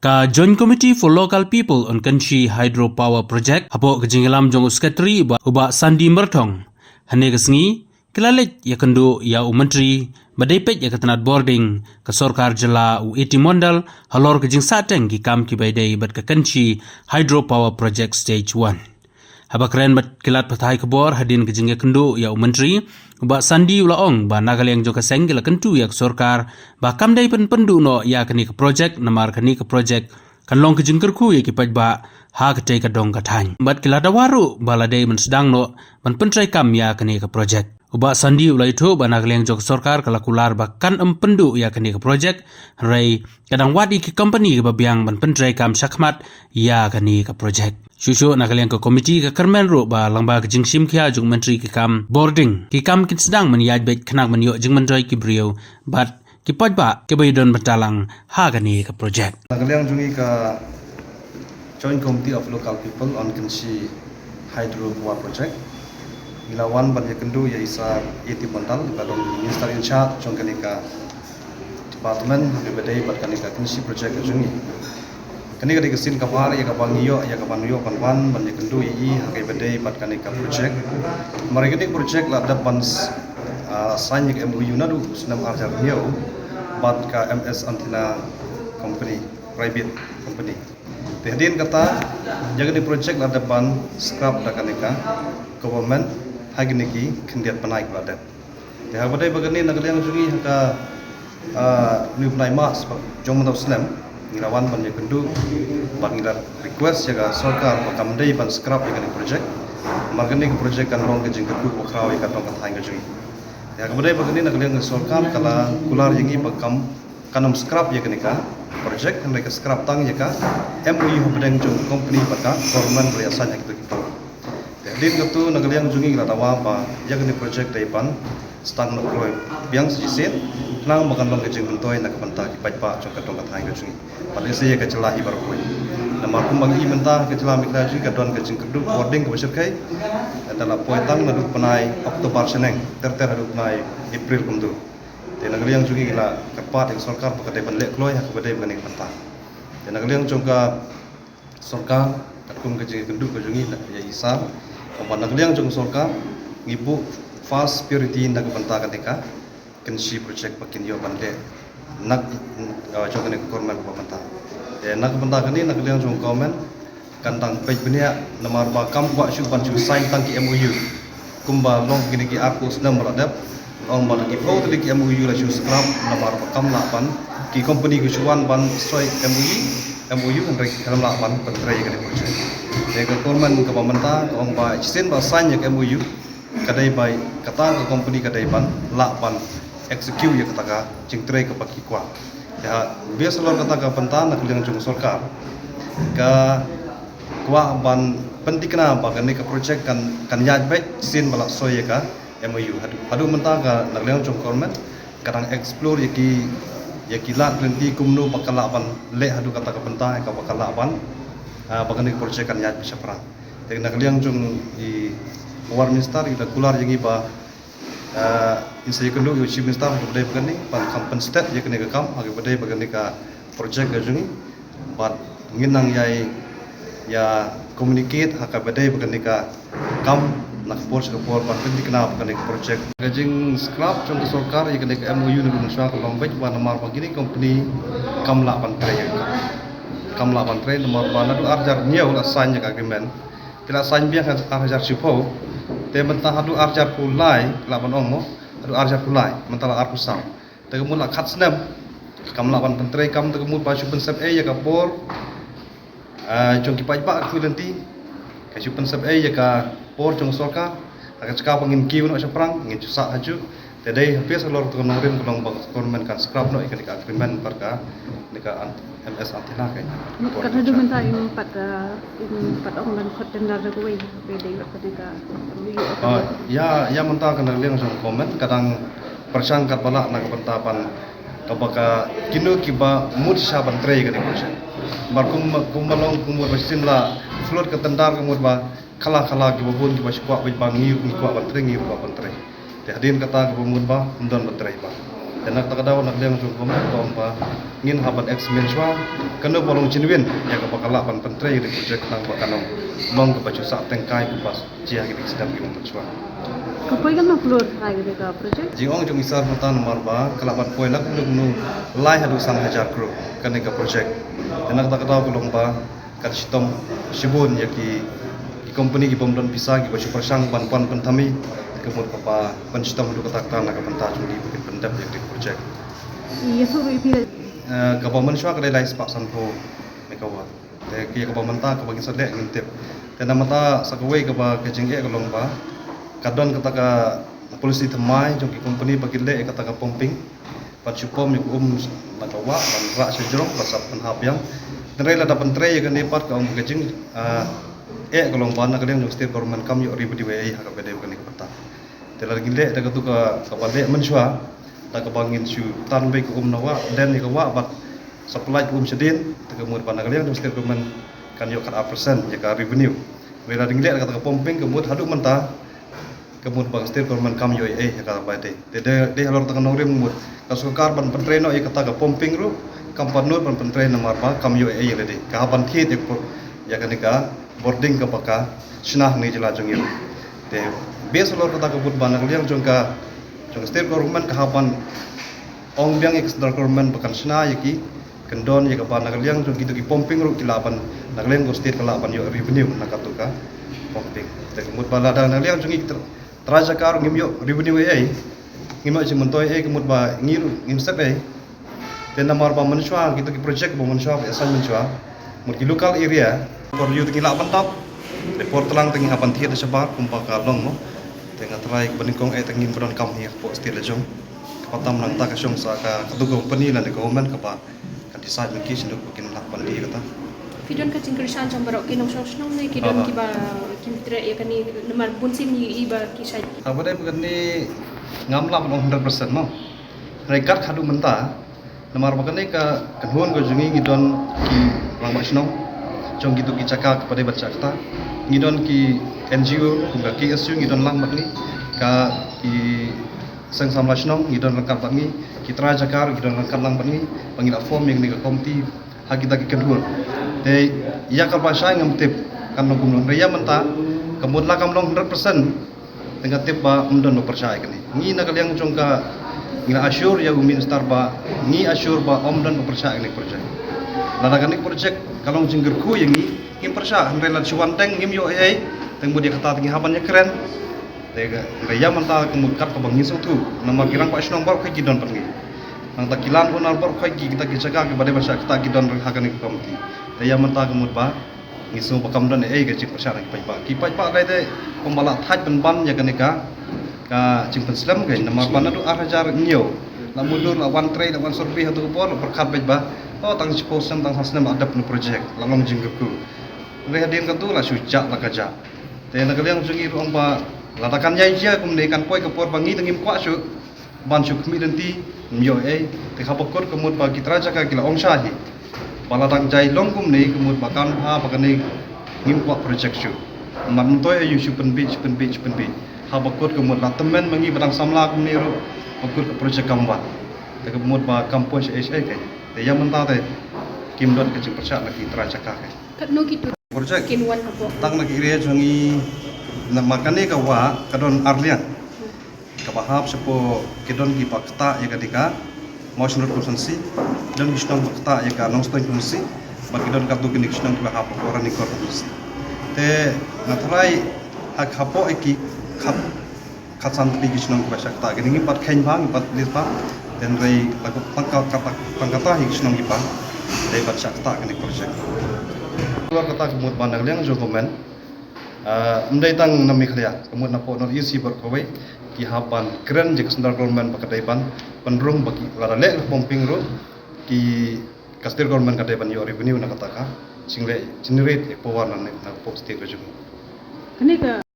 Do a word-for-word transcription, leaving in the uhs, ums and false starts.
Ka Joint Committee for Local People on Kynshi Hydropower Project, hapoh ka jingïalam jong u Secretary u Bah, u Bah Sandi Myrthong, hynne ka sngi ki la leit ïakynduh ïa u Myntri ba dei peit ïa ka tnat bording ka sorkar jylla u A T Mondal halor ka jingsahteng ki kam kiba ïadei bad ka Kynshi Hydropower Project Stage one. Haba kren bad ki lad pathai khubor hadien ka jingïakynduh ïa u Myntri, u Bah Sandi u la ong ba na ka liang jong ka seng ki la kyntu ïa ka sorkar ba kam dei ban pynduh noh ïa kane ka project, namar kane ka project kan long ka jingkyrkhu ïa ki paidbah ha katei ka dong ka thaiñ. Bad ki la dawa ruh ba la dei ban sdang noh ban pyntreikam ïa kane ka project. U Bah Sandi u la ïathuh ba na ka liang jong ka sorkar ka la kular ba kan ym pynduh ïa kane ka project, hynrei ka dang wad ïa ki company kiba biang ban pyntreikam shakhmat ïa kane ka project. Shuh shuh na ka liang ka komiti ka kyrmen ruh ba lyngba ka jingshim khia jong u Myntri ki kam bording, ki kam kin sdang ban ïaid beit khnang ban ïoh jingmyntoi ki briew bad ki paidbah kiba ïadon bynta lang ha kane ka project. Na ka liang jong ngi ka Joint Committee of Local People on Kynshi Hydro Power Project, ngi la wan ban ïakynduh ïa i Sir A T Mondal, iba long Minister in charge jong kane ka department ha kaba ïadei bad kane ka Kynshi project ka jong ngi. Kane ka dei ka sien kaba ar ïa kaba ngi ïoh, ïa kaba ngi ïoh ban wan ban ïakynduh ïa i ha kaba ïadei bad kane ka project. Namar kane ka project la dep ban s-, ah, sign ïa ka M O U naduh u snem ar hajar hynñiew bad ka M S Antenna Company, private company. Te hadien kata, ïa kane ka project la dep ban scrap da kane ka government ha kine ki khyndiat bnai kiba la dep. Te haba dei ba kane na ka liang jong ngi ha ka, ah, hynñiew bnai March ba jong mynta u snem, ngi la wan ban ïakynduh bad ngi la request ïa ka sorkar ba kam dei ban scrap ïa kane ka project. Namar kane ka project kan long ka jingkyrkhu kaba khraw ïa ka dong ka thaiñ ka jong ngi. Te haba dei ba kane na ka liang ka sorkar ka la kular ïa ngi ba kam, kan ym scrap ïa kane ka project, hynrei ka scrap tang ïa ka M O U hapdeng jong ka company bad ka government ba la ïa sign ha kito ki por. Te hadien kata na ka liang jong ngi ngi la dawa ba ïa kane ka project dei ban sdang noh kloi biang sa shisien, khnang ba kan long ka jingmyntoi na ka bynta ki paidbah jong ka dong ka thaiñ ka jong ngi. Bad lehse ïa ka jylla hi baroh kawei. Namar kumba ngi i mynta ka jylla Meghalaya jong ngi ka don ka jingkyrduh bording kaba shyrkhei. Te la poi tang naduh u bnai October shaneng, ter ter haduh u bnai April kumto. Te na ka liang jong ngi ngi la kyrpad ïa ka sorkar ba ka dei ban leh kloi ha kaba dei ba kane ka bynta. Te na ka liang jong ka sorkar, katkum ka jingïakynduh ka jong ngi ïa i Sir, ba na ka liang jong ka sorkar ngi buh first priority na ka bynta kane ka Kynshi project ba kin ïoh ban leh na, ah, jong kane ka government ba mynta. Te na ka bynta kane na ka liang jong ka government kan dang peit bniah namar ba kam kwah shuh ban shu sign tang ki M O U. Kumba long kine ki arphew snem ba la dep, long ba ki phew tylli ki M O U la shu scrap namar ba kam lah ban, ki company ki shu wan ban soi M O U, M O U hynrei ki khlem lah ban pyntrei ïa kane ka project. Te ka government kaba mynta ka ong ba shisien ba sign ïa ka M O U, ka dei ba kata ka company ka dei ban lah ban execute ïa kata ka jingtrei kaba ki kwah. Te ha base halor kata ka bynta na ka liang jong ka sorkar ka kwah ban pynthikna ba kane ka project kan, kan ïaid beit shisien ba la soi ïa ka M O U. Haduh, haduh mynta ka na ka liang jong ka government ka dang explore ïa ki, ïa ki lad ki lynti kumno ba ka lah ban leh haduh kata ka bynta, ïa kaba ka lah ban, ah, ba kane ka project kan ïaid beit shaphrang. Te na ka liang jong i Power Minister i la kular ïa ngi ba, ah, in sa ïakynduh ïa u Chief Minister ha kaba dei ba kane, ban kham pynstet ïa kane ka kam ha kaba dei ba kane ka project ka jong ngi. Bad ngin nang ïai, ïa communicate ha kaba dei ba kane ka kam na ka por sha ka por ban pynthikna ba kane ka project. Ka jing scrap jong ka sorkar ïa kane ka M O U naduh mynshuwa ka long beit ba namar ba kine ki company kam lah ban trei ïa ka kam. Kam lah ban trei namar ba naduh ar hajar hynñiew la sign ïa ka agreement. Te la sign biang ha ar hajar shiphew. Te mynta haduh ar hajar arphew lai, lah ban ong mo, haduh ar hajar arphew lai, mynta la arphew saw. Te ka mut la khat snem kam lah ban pyntrei kam, te ka mut ba shu pynsep ei ïa ka por, ah, jong ki paidbah ki lynti, ka shu pynsep ei ïa ka por jong ka sorkar. Ha ka jaka ba ngin kiew noh shaphrang ngin shu sah hajuh. Te dei ha base halor kata ka nongrim ka long ba ka government kan scrap noh ïa kane ka agreement bad kane ka an-, M S Antenna ka. Kat haduh mynta im pat, ah, im pat ong ban khot tender da kawei, kawei dei bad kane ka, ah, ïa, ïa mynta ka na ka liang jong ka government ka dang pyrshang katba lah na ka bynta ban kaba ka kino kiba mut shisha ban trei kane ka project. Namar kum, kumba long kumba shisien la float ka tender ka mut ba khala khala kiba bun kiba shu kwah beit ba ngi ruh ngi kwah ban trei, ngi ruh kwah ban trei. Te hadien kata kaba mut ba ym don ban trei ba. Te na kata ka daw na ka liang jong ka government ka ong ba ngin hap ban examine shuwa kano ba long genuine ïa kaba ka lah ban pyntrei ïa ka project, tang ba kan ym long kaba ju sah tyngkai kaba jia ha ki snem ki ban shuwa. Ka poi kano klur ha kane ka project? Jingong jong i sar mynta namar ba ka lah ban poi la kumno kumno lai haduh san hajar klur kane ka project. Te na kata ka daw ka long ba kan shitom shibun ïa ki, ki company ki bym don pisa kiba shu pyrshang ban pan pynthame, ka mut ba pynshitom haduh katta katta na ka bynta jong ki ba kin pyndep ïa ki project. Ïa shuh ruh ïa phi la. Eh, kaba mynshuwa ka dei lai spah sanphew megawatt. Te ki kaba mynta kaba ngin sa leh ngim tip. Te na mynta sa kawei kaba ka jingeh ka long ba ka don kata ka policy thymmai jong ki company ba ki leh ïa kata ka pumping. Ban shu pom ïa ka um na ka wah, ban rah sha jrong, ban sa pynhap biang. Hynrei lada pyntrei ïa kane pat ka ong ka jing, ah, eh ka long ba na ka liang jong state government kam ïoh revenue ei ei ha kaba dei kane ka bynta. Te lada ngin leh da katu ka, kaba leh mynshuwa, da kaba ngin shu tan bei ka um na wah, len ïa ka wah, bad supply ka um shadien, te ka mut ba na ka liang jong state government kan ïoh khatar percent ïa ka revenue. Hynrei lada ngin leh da kata ka pumping ka mut haduh mynta, ka mut ba ka state government kam ïoh ei ei ïa kaba dei. Te dei, dei halor kata ka nongrim mut ka sorkar ban pyntrei noh ïa kata ka pumping ruh kam pat nud ban pyntrei namar ba kam ïoh ei ei ïa lade. Ka hap ban thied ïa ka por-, ïa kane ka bording kaba ka shna hangne jylla jong ngi. Te base halor kata ka mut ba na ka liang jong ka, jong ka state government ka hap ban ong biang ïa ka central government ba kan shna ïa ki kyndon ïa kaba na ka liang jong kito ki pumping ruh ki lah ban, na ka liang ka state ka lah ban ïoh revenue na katu ka pumping. Te ka mut ba lada na ka liang jong ngi ki tr-, trai jaka ruh ngim ïoh revenue ei ei, ngim ïoh jingmyntoi ei, ka mut ba ngi ruh ngim sep ei. Te namar ba mynshuwa kito ki project ba mynshuwa ba ïasain mynshuwa, mut ki local area, por ïoh te ngi lah ban tap, te por tlang te ngi hap ban thied da shabar kumba ka long mo. Te nga trai ba nyngkong ei te ngim ba donkam hi hapoh state la jong. Kaba tam nangta ka shong sa ka, katu ka company lane ka government kaba ka decide ma ki shano ba kin lah ban die kata. Phi don ka jingkyrshan jong baroh ki nongshong shnong ne ki don, ah, kiba kim treh ïa kane namar bun sien ngi i ba ki shait. Kaba dei ba kane ngam lah ban ong hundred percent mo. Hynrei kat haduh mynta namar ba kane ka kynhun ka jong ngi ngi don ki rangbah shnong jong kito ki jaka kiba dei ban shah kata. Ngi don ki N G O kum ka K S U ngi don lang bad ngi, ka ki seng samla shnong ngi don ryngkat bad ngi, ki trai jaka ruh ngi don ryngkat lang bad ngi, ba ngi la form ïa kane ka komiti ha kita ki kynhun. Te ïa kaba shai ngam tip kan long kumno, hynrei ïa mynta ka mut la kam long hundred percent, te nga tip ba ym don ba pyrshah ïa kane. Ngi na ka liang jong ka ngi la assure ïa u minister ba ngi assure ba ym don ba pyrshah ïa kane ka project. Lada kane ka project ka long jingkyrkhu ïa ngi, ngim pyrshah, hynrei lada shu wan teng ngim ïoh ei ei, te mut ïa kata te ngi hap ban ïakren. Te ka, ka ïa mynta ka mut kat kaba ngi sngewthuh namar ki rangbah shnong baroh khoit ki don bad ngi. Nangta ki land owner baroh khoit ki, kita ki jaka kiba dei ban shah kata ki don ha kane ka komiti. Te ïa mynta ka mut ba ngi sngew ba kam don ei ei ka jingpyrshah na ki paidbah. Ki paidbah lei te kumba la thait pynban ïa kane ka, ka jingpynslem ka namar ba naduh ar hajar hynñiew la mutdur, la wan trei, la wan survey ha tu ka por, la pyrkhat beit ba, oh, tang shiphew snem, tang san snem la dep na project, la long jingkyrkhu. Hynrei hadien katu la shu jah la ka jah. Te na ka liang jong ngi ruh ong ba lada kan ïai jia kumne kan poi ka por ba ngi te ngim kwah shuh ban shu khmih lynti, ym ïoh ei. Te haba kut ka mut ba ki trai jaka ki la ong shai hi ba lada kan jai long kumne ka mut ba kan bha ba kane ngim kwah project shuh. Namar ym toi ei ïoh shu pynbiej, shu pynbiej, shu pynbiej. Haba kut ka mut la tymmen ma ngi ba dang samla kumne ruh ba kut ka project kam wan. Te ka mut ba kam poi sha ei sha ei kein. Te ïa mynta te kim don ka jingpyrshah na ki trai jaka kein. Katno kito project kin wan hapoh tang na ki area jong ngi, namar kane ka wah ka don ar liang. Kaba hap shapoh ki don kiba ktah ïa ka dei ka Mawshynrut constituency, don ki shnong ba ktah ïa ka Nongstoiñ constituency, bad ki don katto katne ki shnong kiba hap hapoh Ranikor constituency. Te nga tharai ha, hapoh ïa ki khat khatsan tylli ki shnong kiba shah ktah. Kine ngim pat kheiñ bha, ngim pat list bha. Hynrei la ka tang ka, ka, tang kata hi ki shnong kiba dei ban shah ktah kane ka project. Halor kata ka mut ba na ka liang jong government, ah, ym dei tang na Meghalaya, ka mut napoh North East hi baroh kawei ki hap ban kren ïa ka central government ba ka dei ban pynrung ba ki lada leh ka pumping ruh ki, ka state government ka dei ban ïoh revenue na kata ka jingleh generate ïa ka power na, na, napoh state ka jong. Kane ka